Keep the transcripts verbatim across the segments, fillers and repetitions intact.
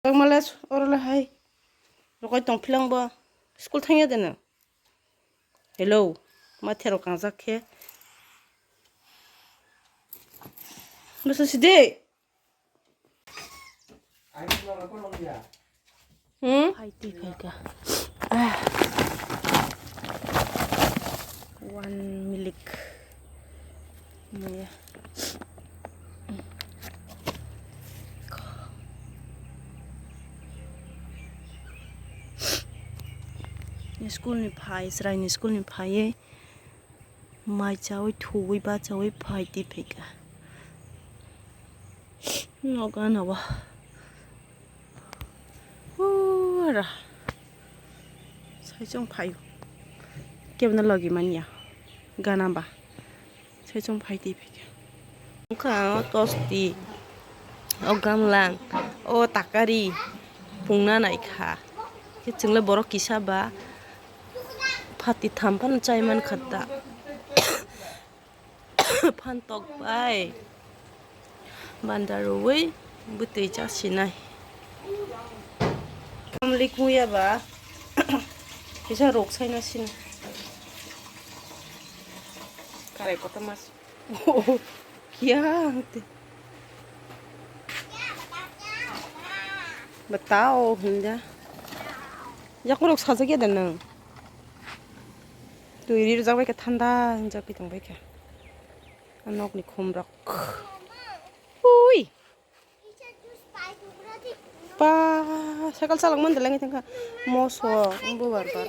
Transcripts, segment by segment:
Tangmale oro le hai. Rokai tong philang bo. School thangya de nang. Hello. Ma thero kangjak khe. Bwsa sidi. Hmm? Phaiti phaika. Ah. One milik. Maya. School ni phai, chwraini school ni phaiwi mai chawi thuwi bachawi phaiti phaika. Nogo ano bo. Ura. Saichung phaio. Kebono logi manya. Gana ba. Saichung phaiti phaika. Wngkha o tosti. O gamlang. O takari. Pungna naikha. Khe chwngla borok kisa ba. Phati tham phano chai mankha ta. Phantok bai banda rwui bwtwi chasinai. Kamli kungya ba kisa rok saina sini. Karai kotor mas. Kiya hangte. Batao hinda. Yakurok sajak ya da nang. Twi ri rwjak bai khe thanda hinjak bai tong bai khe. A nokni khum rok. Ui. Pa, cycle chalok man dalai thangkha. Moso, bo bar bar.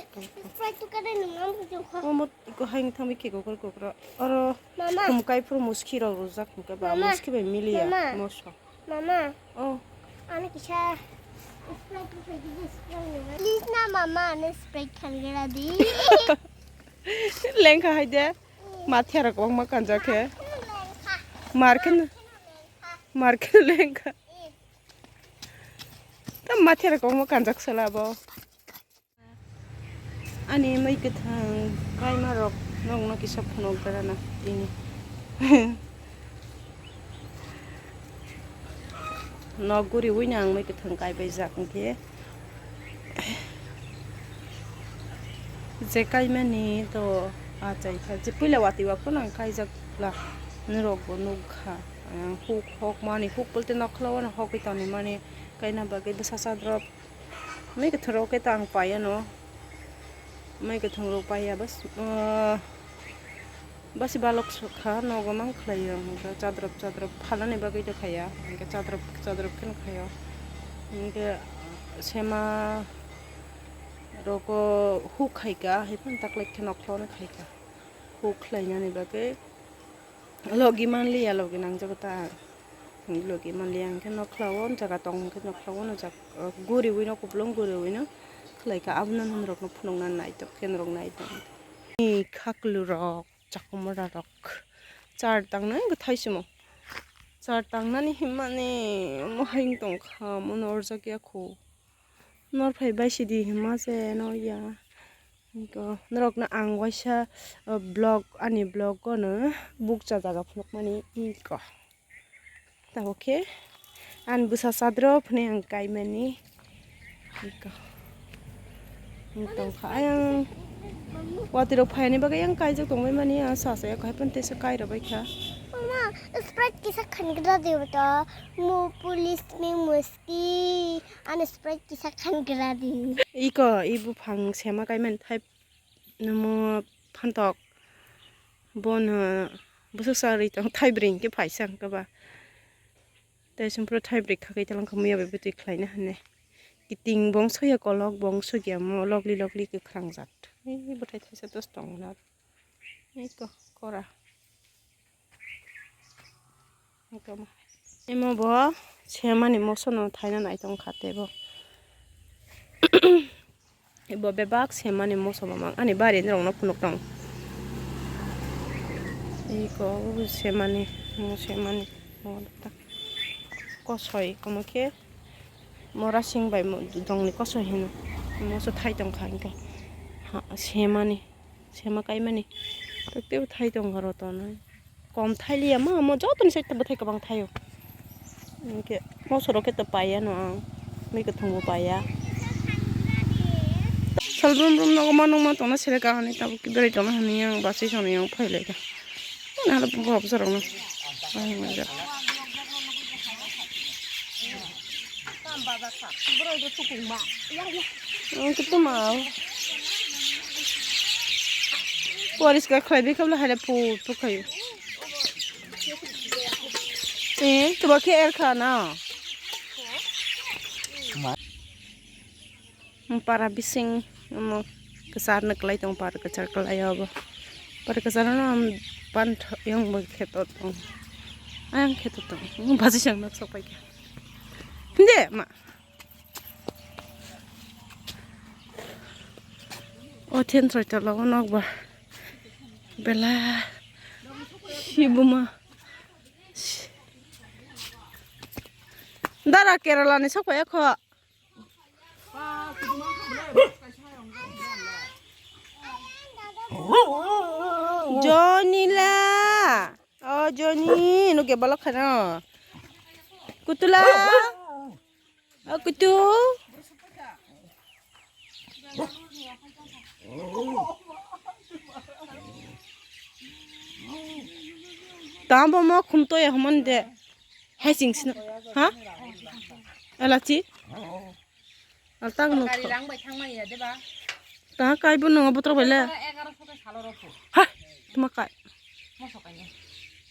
Omo ko haing thangwi khe kokro kokro. Oro Mama. Khum kai phuru muski rok rwjak hwnkhe ba Mama. Muski bai miliya Mama. Moso. Mama. Oh. Ani kisa Sprite rwphai di, Sprite nungna. Please na mama, ani Sprite khan gra di. Lengkha hai de. Mathiara kwbangma kanjak khe. Mar khe, mar khe lengkha. Ta mathiara kwbangma kanjak sala bo. Ani mui kwthang kaima rok nokno kisa phunuk dara na tini. Nok guriwi no ang mui kwthang kaibai jak hwnkhe. Je kaimani to achai kha, je puila watwi wak phano ang kaijak bwla, norok bo nuk kha. Ang huk hok mani, huk pulte nokhla o no hogwi tongmani kaina bagwi bwsa chadrop. Mai kwthwng rok khe ta ang pai ano. Mai kwthwng rok pai ya bas, ah, basi balok kha nogo mang khlai o, hwnkhe chadrop chadrop phalnani bagwi ta khaiya, hwnkhe chadrop chadrop kheno khaio. Hwnkhe sema rok o huk khaika, hai phano taklai khe nokhla o no khaika. Huk khlainani bagwi. Logi manliya, logi nangjago ta. Logi manliya hwnkhe nokhla o jaga tong hwnkhe nokhla o no jak, guriwi no kupulung guriwi no khlaikha, abono norokno phunukna naitok khe norok naitok. Ni khaklu rok, chakumara rok, char tangnai hwnkhe thaisimo. Char tangnani himmani omo hai wng tongkha, omo no orjak ya kho. Nor phai bai sidi hima se no ya. Iko norok no ang waisa, uh, vlog, ani vlog o no bukcha jaga phunuk mani iko. Tabo khe ani bwsa chadrop hwnwi ang kaimani iko. Wng tongkha ayang watwi rok phaini bagwi yang kaijak tongbai mani, ah, sa sa ya kahai phano teisa kai rwbai kha. Mama, Sprite kisa khan gra di to, mo police me musti. Ani Sprite kisa khan gra di. Iko, i buphang sema kaimani thai, namo phantok. Bono bwswk sa ri tong thai bwrwi hwnkhe phaisa hwnkhe ba. Tei sumphru thai bwrwi khakai talong kha muya bai bwtwi khlaina hwnwi. Kiting bong soya kolok bong sugya mo lokli lokli kwkhwrang jat. Ei bwthai thaisa dos tong na. Iko kora. Iko ma. Imo bo semani moso no thaina nai tong kha tebo. Ibo bebak semani moso mamang ani bari ni rok no phunuk tong. Iko semani mo semani mo ta kosoi komo khe mora sing bai mo dong ni kosoi hino moso thai tong kha hingke ha semani. Sema kaimani. Tei thai tong aro tonwi. Kom thai liya ma, mo joto ni side bwthai kwbang thaio. Hwnkhe moso rok khe to paiya no ang. Mui kwthwngbo paiya. Sal brum brum nogo ma nungma tongna sere kahani tabuk berai tongna hani yang basi soni yang phailaika. Nalo bumbo obsorokno. Ang kito ma. Poriskar khlai bikabla haile phu phu khayo. Eh, tuba khe er kha na. Para bising omo kwchar no kwlai tong, para kwchar kwlai obo. Para kwchar no am pan yang bo kheto tong. Ayang kheto tong. Basi sang nok sok pai kha. Hinde ma. O then soi tala o nok ba. Bela. Hibuma. Dara Kerala ni sok pai kho. Jonila. O Joni, no ke balok khana. Kutula. O kutu. Tambo mo khum to ya humon de. Hai sing sino. Ha? Alachi. Altang no. Gari lang bai thang mani ya de ba. Ta kai bo no botro bai le. Egaroso ke salo rokho. Ha. Tuma kai. Moso kai ne.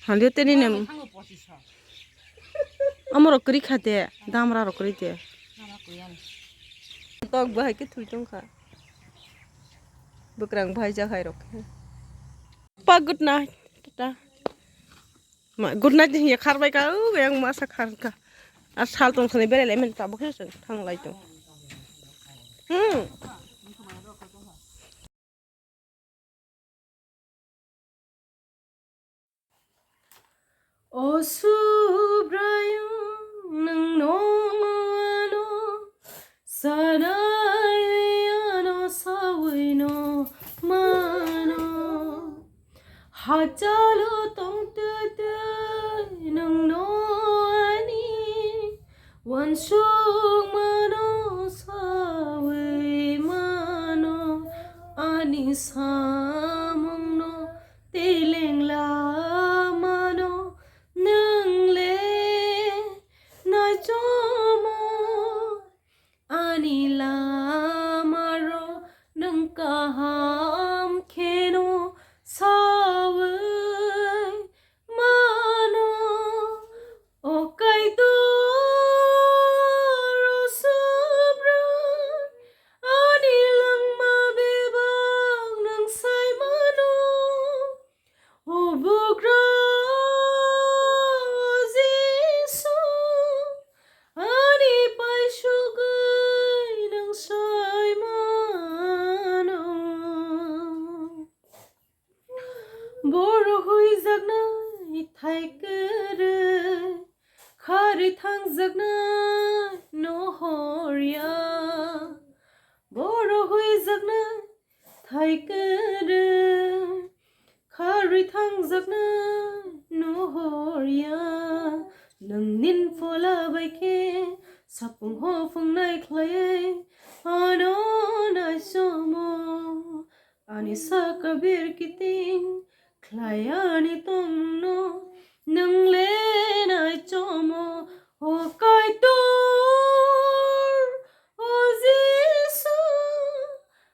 Hande teni nem. Thango pochisho. Amoro kri kha de, damra ro kri de. Nama kuyan. Tok bahai ke thui tong kha. Bukrang bahai jak hai rok. Pa, good night. Tata. Ma, good night hiya khar bai ka, u yang masa khar ka. A sal tong sani berai lai men ta bo khe thang lai tong. Hmm. O Subraiyung, nwng no ano sanai ano sawi no mano. Hachalo tong tete nwng no ani wansuk mano sawi mano ani samung no teleng la mano nwng le naichomo. Ani lamarok nwng kaham kheno sawi mano, o Kaitor, o Subrai, ani langma bebak nwng sai mano. O Bugra, o Jisu, ani paisugwi nwng sai mano. Boro huijaknai thai kwrwi, kharwi thangjaknai no hor ya. Boro huijaknai thai kwrwi, kharwi thangjaknai no hor ya. Nwng nin phola bai khe sapung hopung nai khlai ano naisomo. Ani saka bir kiting khlai ani tongno nwng le naichomo, o Kaitor, o Jisu,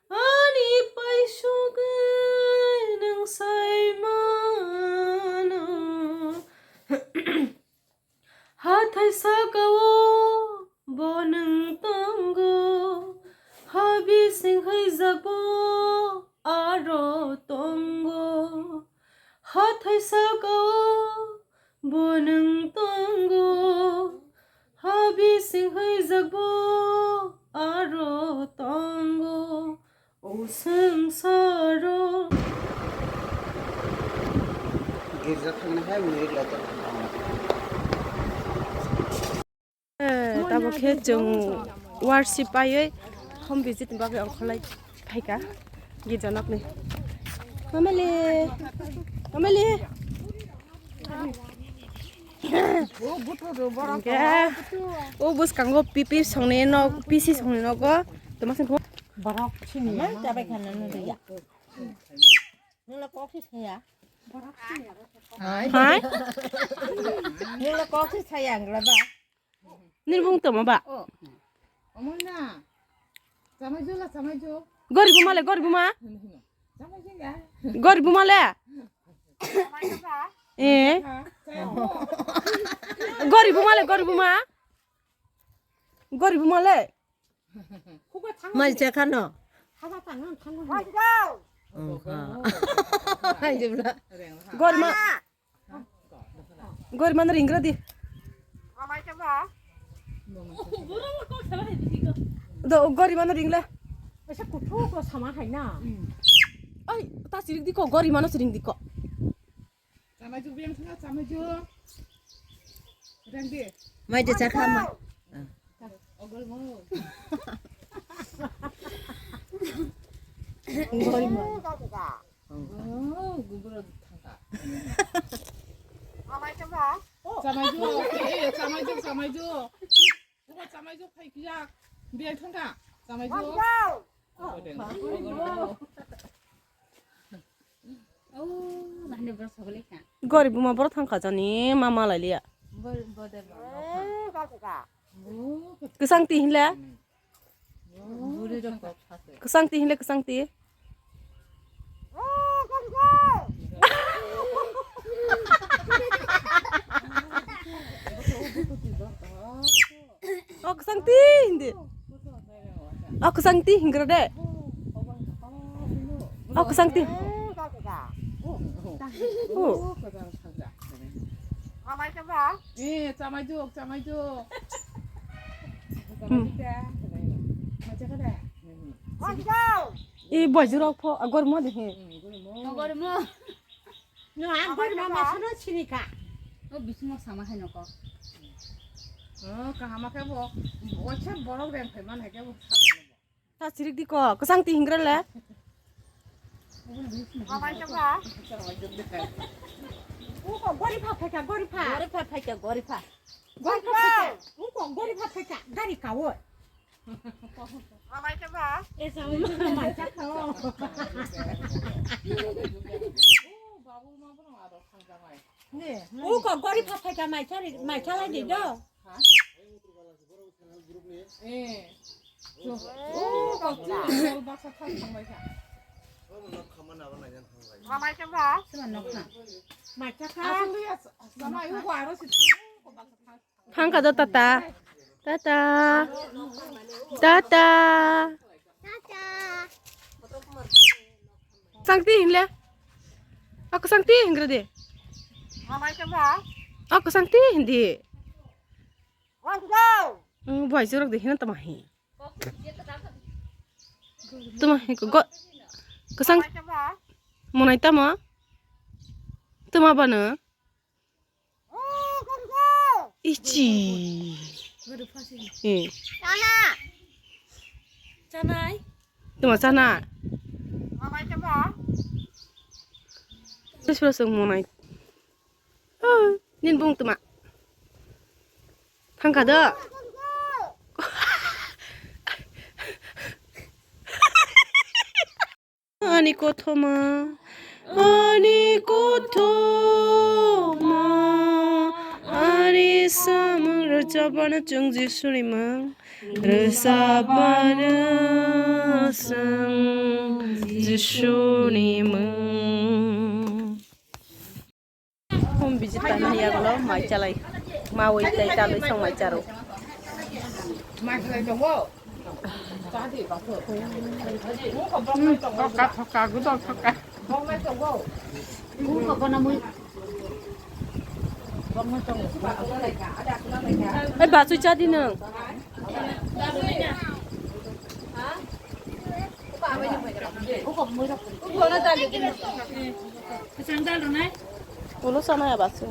ani paisugwi nwng sai mano. Hathai sakao bo nwng tongo, ha bising huijak bo aro tongo. Hathai sakao bo nwng tongo, ha bising huijak bo aro tongo. O swngcharo. Girja thangna hai minute lato. Eh, tabuk khe chwng worship paiwi home visit ni bagwi ongkholai phaikha girja nokni. Family, family. Hwnkhe o bwskango pipi songni nok, pisi songni nogo tongma songkhe borok sini. Tabai khana nw ya. Nwng kok si saya. Hai? Nwng kok si saya ang laba. Nini bung tongma ba? Oh. Omo na. Chamai jo la, chamai jo. Gori buma le, gori buma. Hino, hino. Chamai jo ya. Gori buma le. Eh. Ha, saya mo. Gori buma le, gori buma. Gori buma le. Mai cha khano. Haba tang nang thang nang. Hai jibla. Gori ma. Gori mana ringra di. Do gori mana ringla. Asa kuthu ko sama hai na. Ai ta sirik di ko gori mana siring di ko. Chamai ju biang thanga chamai ju. Rang di. Mai de cha kha ma. Ogol mo. Ogol mo. Oh, gubro thanga. Chamai ju. Eh, chamai ju, chamai ju. Buka chamai ju phai kiya. Biang thanga. Chamai ju. Oh, nahni borok sogole kha. Gori buma borok thangkha jani ma malai liya. Bor-, bodar borok. Kwsang ti hinle? Buri rok kok sase. Kwsang ti hinle kwsang ti? O kwsang ti hindi. O kwsang ti hingra de. O kwsang ti. O. Eh, chamai jok, chamai jok. Hmm. E boy jurok pho agor mo de he. Agor mo. No, ang gori ma masa no sini ka. O bisingo sama hai noko. O kahama ke bo. Ocha borok reng phai man hai ke bo sama no bo. Ta chirik di ko, kwsang ti hingra le. Mamai ke ba. U ko gori pha phai ka, gori pha. Gori pha phai ka, gori pha. Gori pha phai ka. U ko gori pha phai ka, gari ka o. Mamai ke ba? E sa mamai cha kha o. Babu ma bono aro khang jamai. Ne, u ko gori pha phai ka mai cha ri, mai cha lai di do. Ha? Eh. O ko chu bol baksa thang thang bai kha. Mamai ke ba? Sima nok na. Mai cha kha. Asli ya, sama u ko aro si thang ko baksa thang. Thangkha do tata. Tata. Tata. Kwsang ti hinle. Ako kwsang ti hingra de. Ako kwsang ti hindi. Ang bai jorok de hino tama hi. Tama hi ko go. Kwsang monai tama. Tama bana. Ichi. Eh. Chanai. Tuma chana. Sura sung monai. Oh, nin bung tuma. Thangka do. Ani kothoma, ani kothoma, ani samung rwchapmano chwng Jisuni mung, rwchapmano chwng Jisuni mung. Hum visit taima hiya gulo mai chalai. Mawi tai chalai song mai charo. Thoka, thoka, gudok thoka. Ai, ba, chui cha di nang. Ulo sana ya, ba, chui.